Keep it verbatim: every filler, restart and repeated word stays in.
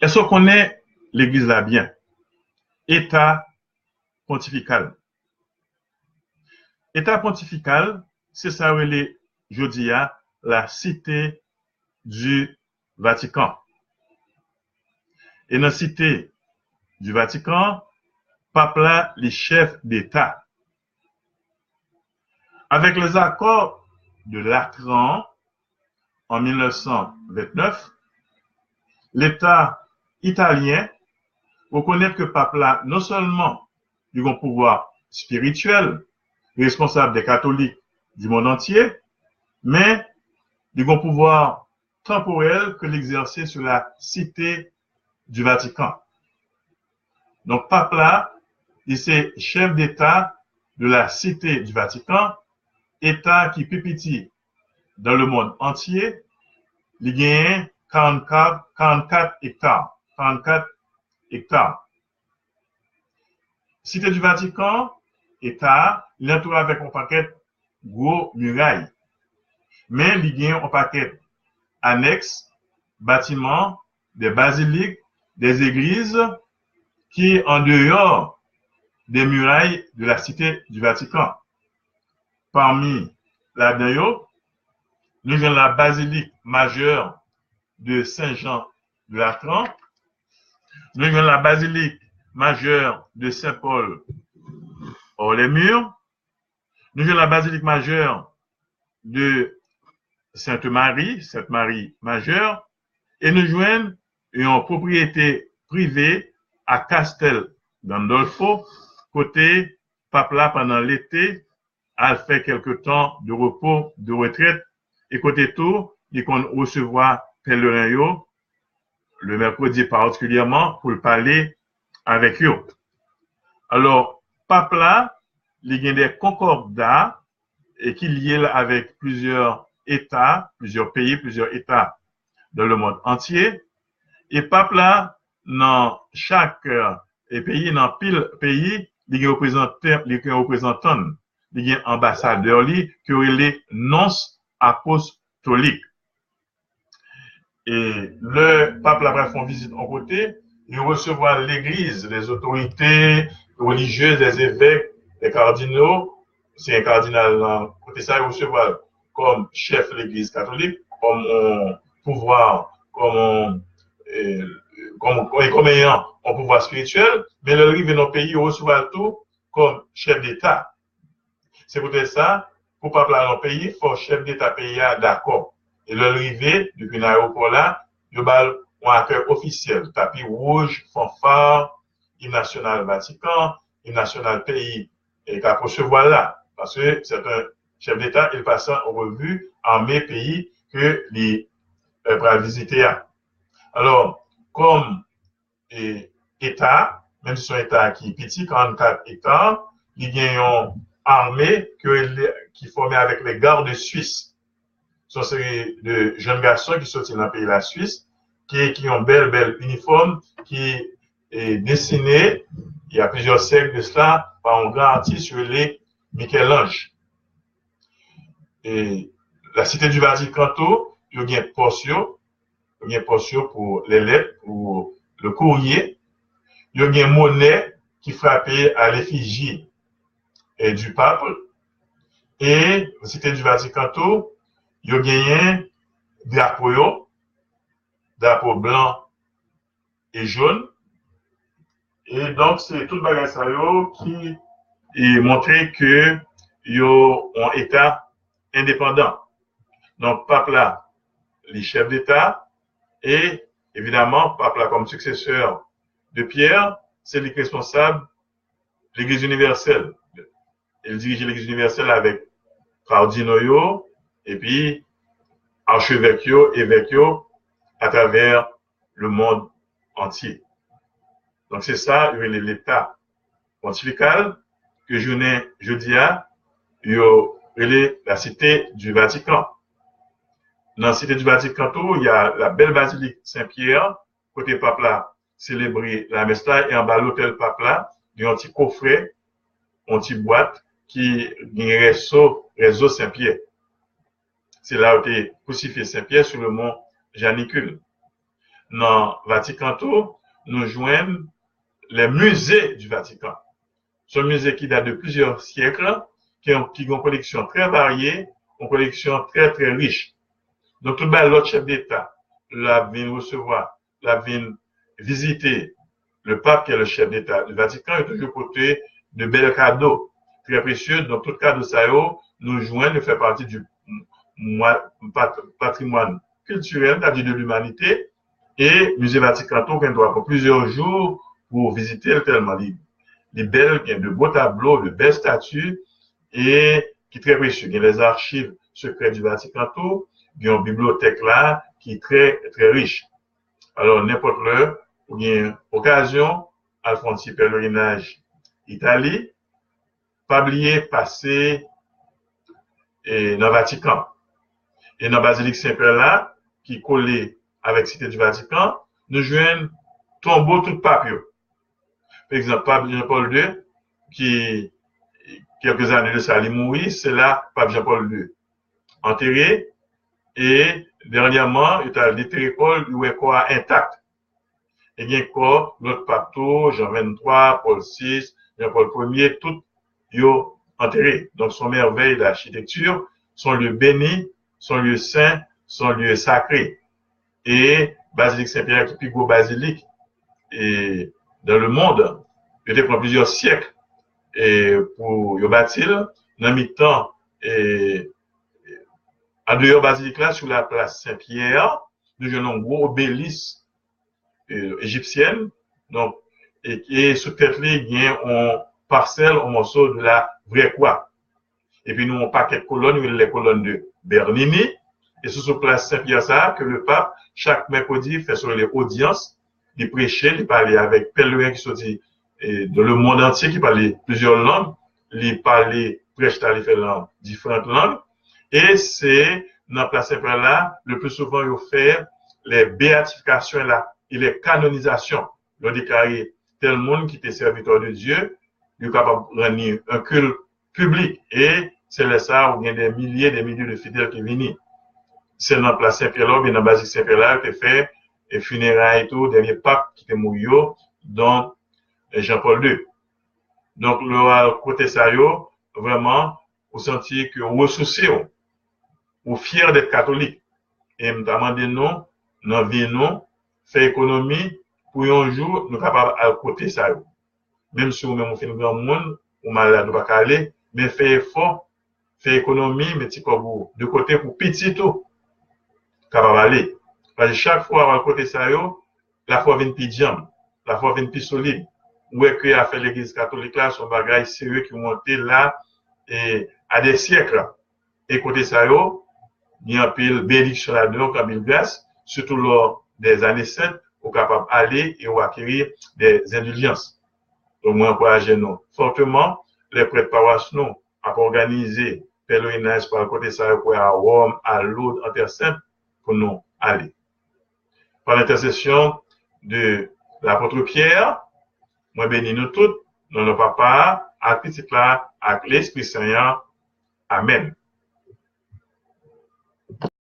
Èske w konnen legliz la byen? Eta pontifikal. Eta pontifikal, se sa yo rele jodi a la Cité du Vatican. E nan Cité du Vatican, pap la li chèf deta. Avec les accords de Latran en mil nèf san vennèf, Leta italyen rekonèt ke pap la non sèlman li gen pouvwa espirityèl, responsab de katolik du monde entier, men li gen pouvwa tanporèl ke li egzèse sou la Cité du Vatican. Donk, pap la, li se chèf deta de la Cité du Vatican, eta ki pi piti dans le monde entier, li genyen karannkat, karannkat ekta, karannkat ekta. Cité du Vatican, eta a, li antoure avèk yon pakèt gwo miray. Men li gen yon pakèt anèks, batiman, de bazilik, de zegliz ki an deyò de miray de la Cité du Vatican. Pami ladan yo, nou jwenn la Basilique majeure de Saint-Jean de Latran, nou jwenn la Basilique majeure de Saint-Paul hors les murs, nou jwenn la Basilique majeure de Sainte-Marie, Sainte-Marie majeure, e nou jwenn yon pwopriyete prive a Castel Gandolfo, kote pap la pandan lete al fè kèlke tan de repo, de retrèt, e kote tou li konn resevwa pèleren yo le mercredi partikilyèman pou l pale avèk yo. Alò, pap la, li gen de konkòda e ki lye l avèk plizyè eta, plizyè peyi, plizyè eta dans le monde entier. E pap la, nan chak e peyi, nan pil peyi, li gen reprezantan, li gen reprezantan, li gen anbasadè li, ke yo rele nons apostolik. E lè pap la pral fè yon vizit yon kote, li resevwa legliz, les autorités religieuses, les évêques, les cardinaux, se kardinal nan kote sa, yo resevwa l kòm chèf legliz katolik, kòm yon pouvwa, kòm yon, e, kòm, e, kòm yon, yon pouvwa espirityèl, men lè l rive nan peyi, yo resevwa l tou kòm chèf deta. Se poutèt sa, pou pap la nan peyi, fò chèf deta peyi a dakò. E lè l rive, depi nan ayewopò la, yo ba l yon akèy ofisyèl, tapi wouj, fanfa, im nasyonal Vatikan, im nasyonal peyi, e k ap resevwa l la. Paske se yon chèf deta, il passe en revue ame peyi ke li, e, pral vizite a. Alò, kòm e, eta, menm si se yon eta ki piti, karannkat eta, li gen yon ame ke, ki fòme avèk les gardes suisses. Se yon seri de jèn gason ki soti nan peyi Laswis, ki, ki yon bèl, bèl inifòm ki, e, desine, il y a plusieurs siècles de cela, pa yon gran atis rele Michel-Ange. E, la Cité du Vatican tou, yo gen pòs yo, yo gen pòs yo pou les lettres, pou le courrier. Yo gen monè ki frape à l'effigie, e, du pape. E Cité du Vatican tou, yo genyen drapo yo, drapo blan e jòn. E donk, se tout bagay sa yo ki, e, montre ke yo yon eta endepandan. Donk, pap la, li chèf deta, e, evidaman, pap la, kòm siksesè de Pyè, se li k responsab Legliz inivèsèl. E l dirije Legliz inivèsèl avèk kardino yo, epi achevèk yo, evèk yo, atravè le monde entier. Donk, se sa yo rele leta pontifikal, ke jounen jodi a, yo rele la Cité du Vatican. Nan Cité du Vatican tou, y a la bèl bazilik Sen Pyè, kote pap la selebre lamès la, e anba lotèl pap la, gen yon ti kofre, yon ti bwat ki gen rèso, rèso Sen Pyè. Se la yo te krusifye Sen Pyè, sou le mont Janicule. Nan Vatican tou, nou jwenn les musées du Vatican. Se yon mize ki dat de plizyè syèk, ki gen yon koleksyon trè varye, yon koleksyon trè, trè rich. Donk, tout bagay lòt chèf deta, lè y ap vin resevwa, lè y ap vin vizite le pape, qui est le chef d'État du Vatican, yo toujou pote de bèl kado, trè presye. Donk, tout kado sa yo, nou jwenn, yo fè pati du mwa-, pat-, patrimwàn kiltirèl, c'est-à-dire de l'humanité, e Mize Vatican tou gen dwa pran plizyè jou pou vizite l, tèlman li, li bèl, gen de bo tablo, de bèl stati, e ki trè presye. Gen les archives secrètes du Vatican tou, gen yon bibliyotèk la ki trè, trè rich. Alò, nenpòt lè ou gen okazyon al fè yon ti pèlerinaj Itali, pa bliye pase e, nan Vatican. E nan Bazilik Sen Pyè la, ki kole avèk Site di Vatican, nou jwenn tonbo tout pap yo. Pa egzanp, Pap Jean Paul deux, ki, kèlke zane de sa, li mouri, se la Pap Jean Paul deux antere, e dènyèman, yo t al detere kò l, yo wè kò a entak. E gen kò lòt pap tou, Jean vingt-trois, Paul six, Jean Paul premier, tout yo antere. Donk, se yon mèvèy d'architecture, se yon lye beni, se yon lye sen, se yon lye sakre. E Bazilik Sen Pyè ki pi gwo bazilik e, dans le monde, yo te pran plizyè syèk e, pou yo bati l. Nan mitan, e, andeyò bazilik la, sou la plas Sen Pyè, nou jwenn yon gwo obelis e, ejipsyèn. Donk, e, e sou tèt li, gen yon pasèl, yon mòso de la vraie croix. Epi nou yon pakèt kolòn, yo rele les colonnes de Bernini. E se sou plas Sen Pyè sa a ke le pape, chak mèkredi, fè sou li odyans, li preche, li pale avèk pèleren ki soti e, dans le monde entier, ki pale plizyè lang, li pale, prèch la, li fè l an diferan lang. E se nan plas Sen Pyè la, le plus souvent, yo fè les béatifications et la, et les canonisations. Yo deklare tèl moun ki te sèvitè de Dieu, yo kapab rann li un culte public. E se lè sa a, ou gen des milliers, des milliers de fidèles ki vini. Se nan plas Sen Pyè la, oubyen nan bazilik Sen Pyè la, yo te fè e, fineray tou, dènye pap ki te mouri yo, donk, e, Jean Paul deux. Donk, lè w al kote sa yo, vrèman, ou santi ke w resouse w, ou fyè d'être katolik. E m ta mande nou, nan vi nou, fè ekonomi pou yon jou nou kapab al kote sa yo. Menm si ou menm ou fin granmoun, ou malad, ou pa ka ale, men fè efò, fè ekonomi, met ti kòb ou de kote pou pitit ou kapab ale. Paske chak fwa w al kote sa yo, lafwa vin pi djanm, lafwa vin pi solid. Ou wè ke afè legliz katolik la, se yon bagay serye ki monte la, e, a dè syèk. E kote sa yo, gen anpil benediksyon ladan yo, anpil gras, sitou lò dè zane sent, ou kapab ale e ou akeri dè endiljans. Donk, mwen ankouraje nou fòteman, lè prèt pawas nou ap òganize pèlerinaj pou al kote sa yo, pou a Wòm, a Loud, an Tè Sent, pou nou ale. Par l'intercession de l'apôtre Pierre, mwen beni nou tout, nan non Papa a, ak Pitit la, ak Lespri Sen an. Amèn.